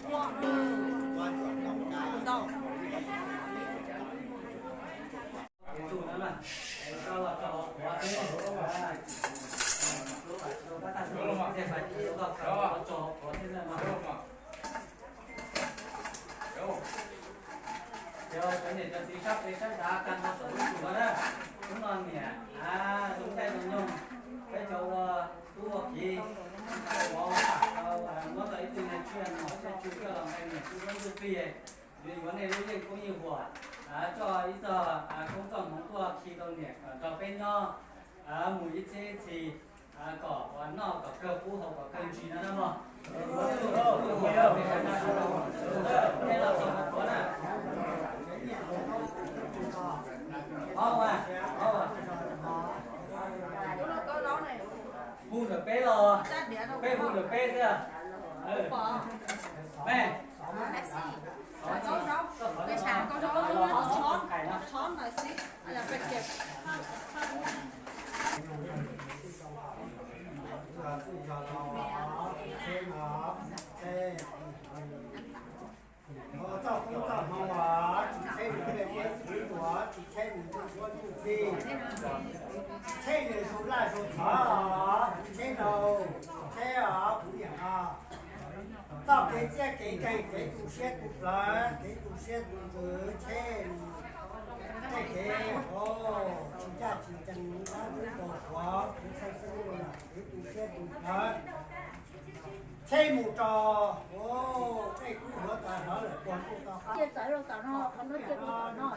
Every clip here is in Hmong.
Cov niam cov txiv sab pem sab nrad kag nrho saum lub tsum no na. Hnub no niam zoo caij zoo nyoog, peb cov ua tub ua kiv, muab tau ib tug niag tsiaj nom tsiaj tswv coj los nqe niam tub ntsuj plig, yuav yuav nej lub yeej koob yeej huam, coj ib txoj koob txoj hmoov tuaj khi rau niam kom nrog peb nyob mus ib txhiab ib txhis, kom noj kom kawg qub haus kom kawg ntsis no na mog. Hu ntawm peb los, peb hu ntawm peb xwb. Mej, txoj koob txoj hmoov uas tsis tsheb nws tej teb txwv uas tsis tsheb nws ntuj suab ntuj txij, tsheb nws zus laj zus txhov, tsheb rau, tsheb os kuv niam no. Txoj kev txiaj kev nkeeg kev tu siab tu plawv kev tu siab tu ntsws tsheb nws tej kev tsis ncaj tsis ncees dab ntub nkaus suav kuv txhawj xeeb kev tu siab tu plawv. Tsheb mus rau, tej kub hnov tas hnov lawm puag ntuj to qab. Cia txawv rau tom no, qhov no cia rau tom no,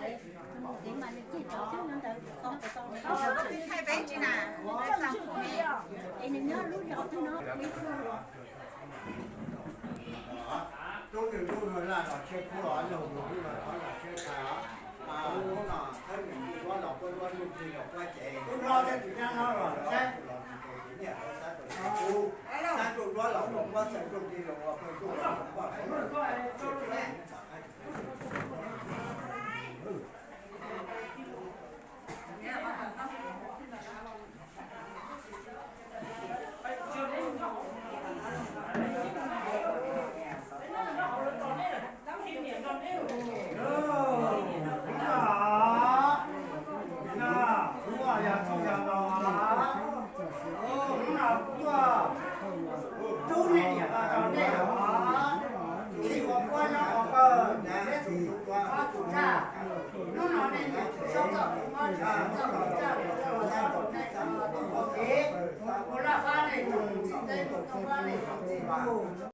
mus kev mas nws cia txawv xwb no ntawd. Es nws nyob lub zos xwb no. Tub nws lub laj los tshiab kub los lug nws lub los thov los tshiab tag. Hnub no thawb nws ntuj duab los puab duab ntuj plig los puab cev. Tub hlob thiab tus nyab hlob los saib los tus tus niam los sab tus kub, sab ntuj duab los puab txawm ntuj plig los ua pawg ntuj los puab Hnub no nej niam los rau nej los, txij ua puab nyob ua pawg, thiab tus tus tua ob tug tshaj. Hnub no nej niam tsis tshua txoj tus mob tsis tshua txoj tus tshaj los coj los nyob rau nej cov tub hlob kev, ua laj fab nej tsoom txiv teb, ua laj fab nej tsoom txiv tub.